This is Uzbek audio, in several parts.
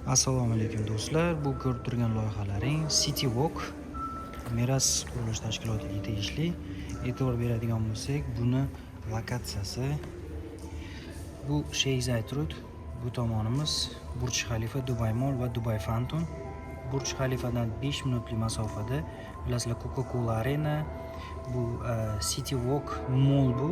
Assalomu alaykum, do'stlar. Bu ko'rib turgan loyihalaring City Walk Meras qurilish tashkilotiga tegishli. E'tibor beradigan bo'lsak, buni lokatsiyasi bu Sheyx Zayed Road, bu tomonimiz Burj Xalifa, Dubai Mall va Dubai Fountain. Burj Xalifadan 5 minutlik masofada, bilasizlar, Coca-Cola Arena, bu City Walk Mall, bu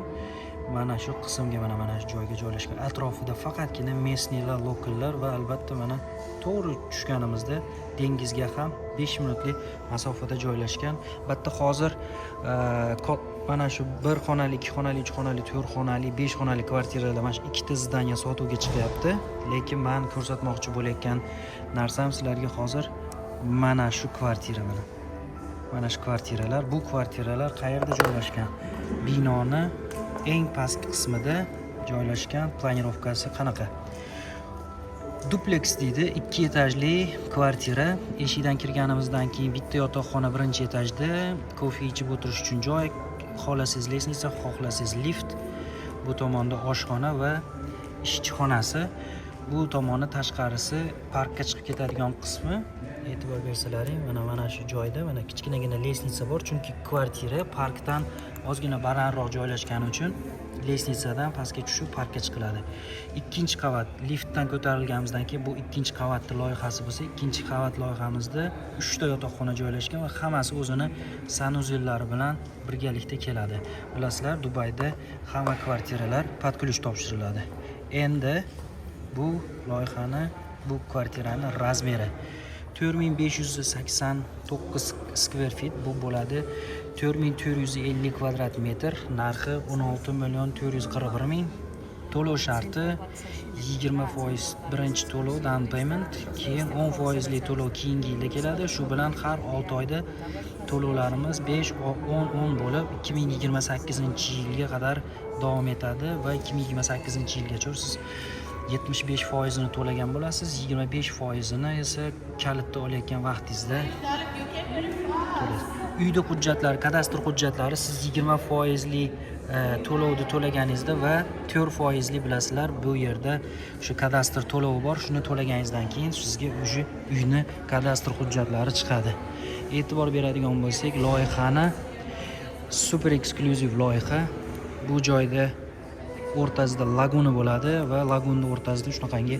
mana shu qismga, mana shu joyga joylashgan. Atrofida faqatgina местный lar, local lar va albatta mana to'g'ri tushganimizda dengizga ham 5 minutlik masofada joylashgan. Albatta hozir mana shu bir xonali, ikki xonali, uch xonali, to'rt xonali, besh xonali kvartiralar, mana shu ikkita здание sotuvga chiqyapti. Lekin man ko'rsatmoqchi bo'layotgan narsam sizlarga hozir mana shu kvartira, mana shu kvartiralar. Bu kvartiralar qayerda joylashgan? Binoni eng pastki qismida joylashgan. Планировка si qanaqa? Dupleks deydi, ikki etajli kvartira. Eshikdan kirganimizdan keyin bitta yotoqxona birinchi etajda, kofe ichib o'tirish uchun joy, xohlasangiz лестница, xohlasangiz lift. Bu tomonda oshxona va ishchi xonasi. Bu tomoni tashqarisi parkka chiqib ketadigan qismi. E'tibor bersalaring, mana shu joyda mana kichkinagina лестница bor, chunki kvartira parkdan ozgina balandroq joylashgani uchun лестница dan pastga tushib parkka chiqiladi. Ikkinchi qavat, liftdan ko'tarilganimizdan keyin bu ikkinchi qavatni loyihasi bo'lsa, ikkinchi qavat loyihamizda uchta yotoqxona joylashgan va hammasi o'zini санузел lari bilan birgalikda keladi. Bilasizlar, Dubayda hamma kvartiralar под ключ topshiriladi. Endi bu loyihani, bu kvartirani размер i 4589 square feet, bu bo'ladi 4450 kvadrat metr. Narxi 16 million 441 ming. To'lov sharti 20% birinchi to'lov, down payment, keyin 10 foizli to'lov keyingi yilda keladi. Shu bilan har 6 oyda to'lovlarimiz 5, 10, 10 bo'lib 2028 yilga qadar davom etadi va 2028 yilgacha siz 75 foizini to'lagan bo'lasiz, 25 foizini esa kalitni olayotgan vaqtingizda to'laysiz. Uyda hujjatlar, kadastr hujjatlari siz 20 foizli to'lovni to'laganingizda va 4 foizli, bilasizlar, bu yerda shu kadastr to'lovi bor, shuni to'laganingizdan keyin sizga уже uyni kadastr hujjatlari chiqadi. E'tibor beradigan bo'lsak, loyihani super eksklyuziv loyiha. Bu joyda o'rtasida laguna bo'ladi va lagunni o'rtasida shunaqangi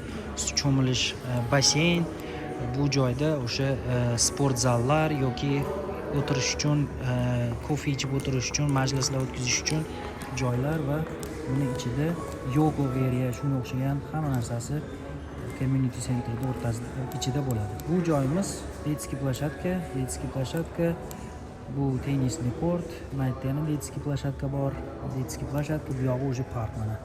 cho'milish basseyn. Bu joyda o'sha sport zallar yoki o'tirish uchun, kofe ichib o'tirish uchun, majlislar o'tkazish uchun joylar va buni ichida yoga area, shunga o'xshagan hamma narsasi community centerda o'rtasida, ichida bo'ladi. Bu joyimiz детский площадка, детский площадка, bu теннисный корт, mana yerda yana детский площадка bor, детский площадка. Bu yog'i уже park mana.